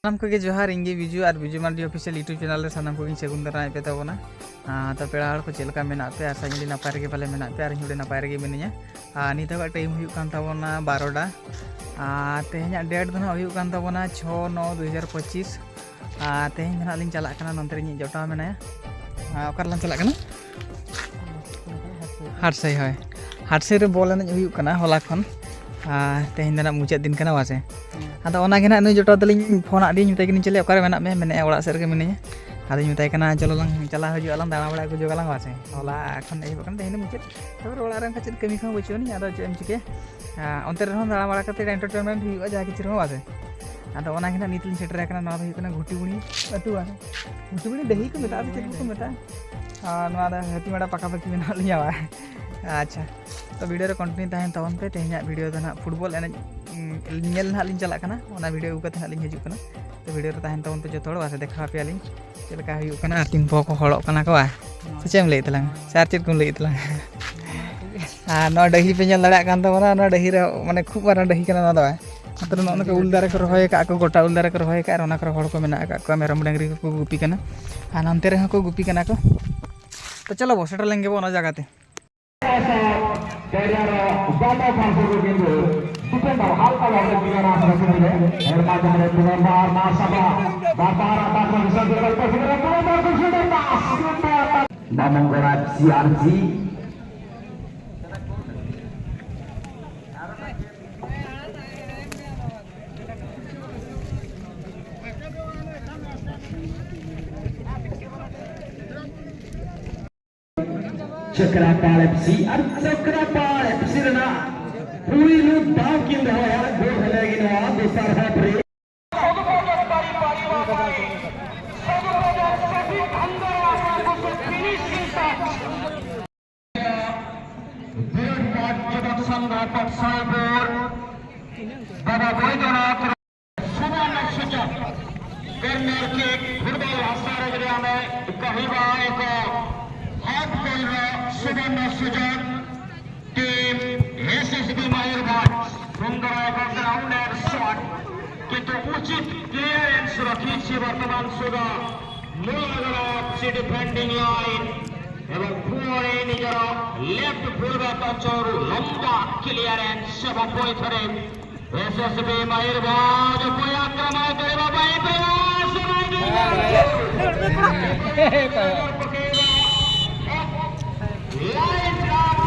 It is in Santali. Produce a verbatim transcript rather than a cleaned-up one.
ᱥᱟᱱᱟᱢ ᱠᱚᱜᱮ ᱡᱚᱦᱟᱨ, ᱤᱧ ᱜᱮ ᱵᱤᱡᱩ ᱟᱨ ᱵᱤᱡᱩ ᱢᱟᱨᱰᱤ ᱚᱯᱷᱤᱥᱤᱭᱟᱞ YouTube ᱪᱮᱱᱮᱞ ᱨᱮ ᱥᱟᱱᱟᱢ ᱠᱚᱜᱮᱧ ᱥᱟᱹᱜᱩᱱ ᱫᱟᱨᱟᱢᱮᱫ ᱯᱮ ᱛᱟᱵᱚᱱᱟ᱾ ᱟᱨ ᱛᱚ ᱯᱮᱲᱟ ᱦᱚᱲ ᱠᱚ ᱪᱮᱫ ᱞᱮᱠᱟ ᱢᱮᱱᱟᱜ ᱯᱮᱭᱟ? ᱟᱥᱟᱧ ᱟᱹᱰᱤ ᱱᱟᱯᱟᱭ ᱨᱮᱜᱮ ᱯᱟᱞᱮ ᱢᱮᱱᱟᱜ ᱯᱮᱭᱟ ᱟᱨ ᱤᱧ ᱦᱚᱸ ᱟᱹᱰᱤ ᱱᱟᱯᱟᱭ ᱨᱮᱜᱮ ᱢᱤᱱᱟᱹᱧᱟ᱾ ᱟᱨ ᱱᱤᱛᱚᱜᱟᱜ ᱴᱟᱭᱤᱢ ᱦᱩᱭᱩᱜ ᱠᱟᱱ ᱛᱟᱵᱚᱱᱟ ᱵᱟᱨᱚᱴᱟ᱾ ᱟᱨ ᱛᱮᱦᱮᱧᱟᱜ ᱰᱮᱴ ᱫᱚ ᱱᱟᱦᱟᱜ ᱦᱩᱭᱩᱜ ᱠᱟᱱ ᱛᱟᱵᱚᱱᱟ ᱪᱷᱚ ᱱᱚ ᱫᱩ ᱦᱟᱡᱟᱨ ᱯᱚᱸᱪᱤᱥ᱾ ᱟᱨ ᱛᱮᱦᱮᱧ ᱫᱚ ᱱᱟᱦᱟᱜ ᱞᱤᱧ ᱪᱟᱞᱟᱜ ᱠᱟᱱᱟ, ᱱᱚᱱᱛᱮ ᱨᱮ ᱤᱧᱤᱡ ᱡᱚᱴᱟᱣ ᱢᱮᱱᱟᱭᱟ᱾ ᱟᱨ ᱚᱠᱟ ᱨᱮᱞᱟᱝ ᱪᱟᱞᱟᱜ ᱠᱟᱱᱟ? ᱦᱟᱴᱥᱟᱹᱭ, ᱦᱳᱭ᱾ ᱦᱟᱴᱥᱟᱹᱭ ᱨᱮ ᱵᱚᱞ ᱮᱱᱮᱡ ᱦᱩᱭᱩᱜ ᱠᱟᱱᱟ ᱦᱚᱞᱟ ᱠᱷᱚᱱ᱾ ᱟᱨ ᱛᱮᱦᱮᱧ ᱫᱚ ᱱᱟᱜ ᱢᱩᱪᱟᱹᱫ ᱫᱤᱱ ᱠᱟᱱᱟ, ᱵᱟᱥᱮ? ᱟᱫᱚ ᱚᱱᱟᱜᱮ ᱱᱟᱜ ᱱᱩᱭ ᱡᱚᱴᱟᱣ ᱛᱟᱹᱞᱤᱧ ᱯᱷᱳᱱ ᱟᱫ ᱫᱤᱭᱟᱹᱧ, ᱢᱮᱛᱟᱭ ᱠᱟᱹᱱᱟᱹᱧ, "ᱪᱮᱞᱮ, ᱚᱠᱟᱨᱮ ᱢᱮᱱᱟᱜ ᱢᱮᱭᱟ?" ᱢᱮᱱᱮᱫᱼᱟ, "ᱚᱲᱟᱜ ᱥᱮᱫ ᱨᱮᱜᱮ ᱢᱤᱱᱟᱹᱧᱟ᱾" ᱟᱫᱚᱧ ᱢᱮᱛᱟᱭ ᱠᱟᱱᱟ, "ᱪᱚᱞᱚ ᱞᱟᱝ ᱪᱟᱞᱟᱣ ᱦᱤᱡᱩᱜᱼᱟ ᱞᱟᱝ, ᱫᱟᱬᱟ ᱵᱟᱲᱟ ᱟᱹᱜᱩ ᱡᱚᱝ ᱟᱞᱟᱝ, ᱵᱟᱥᱮ?" ᱦᱚᱞᱟ ᱠᱷᱚᱱ ᱮᱦᱚᱵ ᱠᱟᱱᱟ, ᱛᱮᱦᱮᱧ ᱫᱚ ᱢᱩᱪᱟᱹᱫ᱾ ᱛᱟᱯᱚᱨᱮ ᱚᱲᱟᱜ ᱨᱮ ᱚᱱᱠᱟ ᱪᱮᱫ ᱠᱟᱹᱢᱤ ᱠᱚᱦᱚᱸ ᱵᱟᱹᱪᱩᱜ ᱟᱹᱱᱤᱡ, ᱟᱫᱚ ᱪᱮᱫ ᱮᱢ ᱪᱤᱠᱟᱹᱭᱟ? ᱟᱸ, ᱚᱱᱛᱮ ᱨᱮᱦᱚᱸ ᱫᱟᱬᱟ ᱵᱟᱲᱟ ᱠᱟᱛᱮ entertainment ᱦᱩᱭᱩᱜᱼᱟ ᱡᱟᱦᱟᱸ ᱠᱤᱪᱷᱩ ᱨᱮᱦᱚᱸ, ᱵᱟᱥᱮ? ᱟᱫᱚ ᱚᱱᱟ ᱜᱮ ᱱᱟᱜ ᱱᱤᱛ ᱞᱤᱧ ᱥᱮᱴᱮᱨ ᱟᱠᱟᱱᱟ᱾ ᱱᱚᱣᱟ ᱫᱚ ᱦᱩᱭᱩᱜ ᱠᱟᱱᱟ ᱜᱷᱩᱴᱤ ᱵᱩᱲᱤ ᱟᱹᱛᱩ, ᱵᱟᱥᱮ? ᱜᱷᱩᱴᱤ ᱵᱩᱲᱤ ᱰᱟᱹᱦᱤ ᱠᱚ ᱢᱮᱛᱟᱜᱼᱟ, ᱥᱮ ᱪᱮᱫ ᱠᱚᱠᱚ ᱢᱮᱛᱟᱜᱼᱟ? ᱟᱨ ᱱᱚᱣᱟ ᱫᱚ ᱦᱟᱹᱛᱤᱢᱟᱲᱟ ᱯᱟᱠᱟᱯᱟᱠᱤ ᱢᱮᱱᱟᱜ ᱞᱤᱧᱟ, ᱵᱟ? ᱟᱪᱪᱷᱟ, ᱛᱚ ᱵᱷᱤᱰᱤᱭᱳ ᱨᱮ continue ᱛᱟᱦᱮᱱ ᱛᱟᱵᱚᱱ ᱯᱮ᱾ ᱛᱮᱦᱮᱧᱟᱜ ᱵᱷᱤᱰᱤᱭᱳ ᱫᱚ ᱱᱟᱜ ᱯᱷᱩᱴᱵᱚᱞ ᱮᱱᱮᱡ, ᱩᱸ, ᱧᱮᱞ ᱱᱟᱜ ᱞᱤᱧ ᱪᱟᱞᱟᱜ ᱠᱟᱱᱟ, ᱚᱱᱟ ᱵᱷᱤᱰᱤᱭᱳ ᱟᱹᱜᱩ ᱠᱟᱛᱮ ᱱᱟᱜ ᱞᱤᱧ ᱦᱤᱡᱩᱜ ᱠᱟᱱᱟ᱾ ᱛᱚ ᱵᱷᱤᱰᱤᱭᱳ ᱨᱮ ᱛᱟᱦᱮᱱ ᱛᱟᱵᱚᱱ ᱯᱮ ᱡᱚᱛᱚ ᱦᱚᱲ, ᱵᱟᱥᱮ ᱫᱮᱠᱷᱟᱣ ᱟᱯᱮᱭᱟᱞᱤᱧ ᱪᱮᱫ ᱞᱮᱠᱟ ᱦᱩᱭᱩᱜ ᱠᱟᱱᱟ ᱟᱨ ᱛᱤᱱ ᱯᱚᱦᱚ ᱠᱚ ᱦᱚᱲᱚᱜ ᱠᱟᱱᱟ ᱠᱚ, ᱵᱟ? ᱥᱮ ᱪᱮᱫ ᱮᱢ ᱞᱟᱹᱭᱮᱫ ᱛᱟᱞᱟᱝ? ᱥᱮ ᱟᱨ ᱪᱮᱫ ᱠᱚᱢ ᱞᱟᱹᱭᱮᱫ ᱛᱟᱞᱟᱝ? ᱟᱨ ᱱᱚᱣᱟ ᱰᱟᱹᱦᱤ ᱯᱮ ᱧᱮᱞ ᱫᱟᱲᱮᱭᱟᱜ ᱠᱟᱱ ᱛᱟᱵᱚᱱᱟ, ᱱᱚᱣᱟ ᱰᱟᱹᱦᱤ ᱨᱮ ᱢᱟᱱᱮ ᱠᱷᱩᱵ ᱢᱟᱨᱟᱝ ᱰᱟᱹᱦᱤ ᱠᱟᱱᱟ ᱱᱚᱣᱟ ᱫᱚ, ᱵᱟᱝ? ᱱᱚᱛᱮ ᱨᱮ ᱱᱚᱜᱼᱚ ᱱᱚᱝᱠᱟ ᱩᱞ ᱫᱟᱨᱮ ᱠᱚ ᱨᱚᱦᱚᱭ ᱟᱠᱟᱫ ᱠᱚ, ᱜᱚᱴᱟ ᱩᱞ ᱫᱟᱨᱮ ᱠᱚ ᱨᱚᱦᱚᱭ ᱟᱠᱟᱫ, ᱟᱨ ᱚᱱᱟ ᱠᱚᱨᱮ ᱦᱚᱲ ᱠᱚ ᱢᱮᱱᱟᱜ ᱟᱠᱟᱫ ᱠᱚᱣᱟ, ᱢᱮᱨᱚᱢ ᱰᱟᱹᱝᱨᱤ ᱠᱚᱠᱚ ᱜᱩᱯᱤ ᱠᱟᱱᱟ, ᱟᱨ ᱱᱚᱱᱛᱮ ᱨᱮᱦᱚᱸ ᱠᱚ ᱜᱩᱯᱤ ᱠᱟᱱᱟ ᱠᱚ᱾ ᱛᱚ ᱪᱚᱞᱚ ᱵᱚ, ᱥᱮᱴᱮᱨ ᱞᱮᱱ ᱜᱮᱵᱚ ᱚᱱᱟ ᱡᱟᱭᱜᱟ ᱛᱮ᱾ ᱵᱟᱢᱚᱱᱜᱚᱲᱟ ᱮᱯᱷ ᱥᱤ ᱟᱨ ᱡᱤ᱾ ᱪᱚᱠᱨᱟᱯᱟᱲ ᱮᱯᱷ ᱥᱤ ᱟᱨ ᱪᱚᱠᱨᱟᱯᱟᱲ ᱮᱯᱷ ᱥᱤ ᱨᱮᱱᱟᱜ ᱯᱩᱭᱞᱩ ᱫᱟᱣ ᱠᱤᱱ ᱫᱚᱦᱚᱭᱟ᱾ ᱜᱳᱞ ᱦᱟᱞᱮ ᱜᱮ ᱱᱚᱣᱟ ᱫᱚᱥᱟᱨ ᱦᱟᱯ ᱨᱮ᱾ Virat Bhatt Jivak Sangha Patsaibur, Baba Boidyanath, Subhana Sujak, corner kick, football hasta re gaya hai, kahi ba ek half goal ra Subhana Sujak, team S S B Mayurbhanj, sundar ek ground and shot, kintu uchit clearance rakhi si bartoman suda, mula garab si defending line, ebong puani nijor left fullback anchal lamba clearance, ebong poi thare S S B Mayurbhanj poi akraman karibo, bai prayas, bai prayas. Line jump.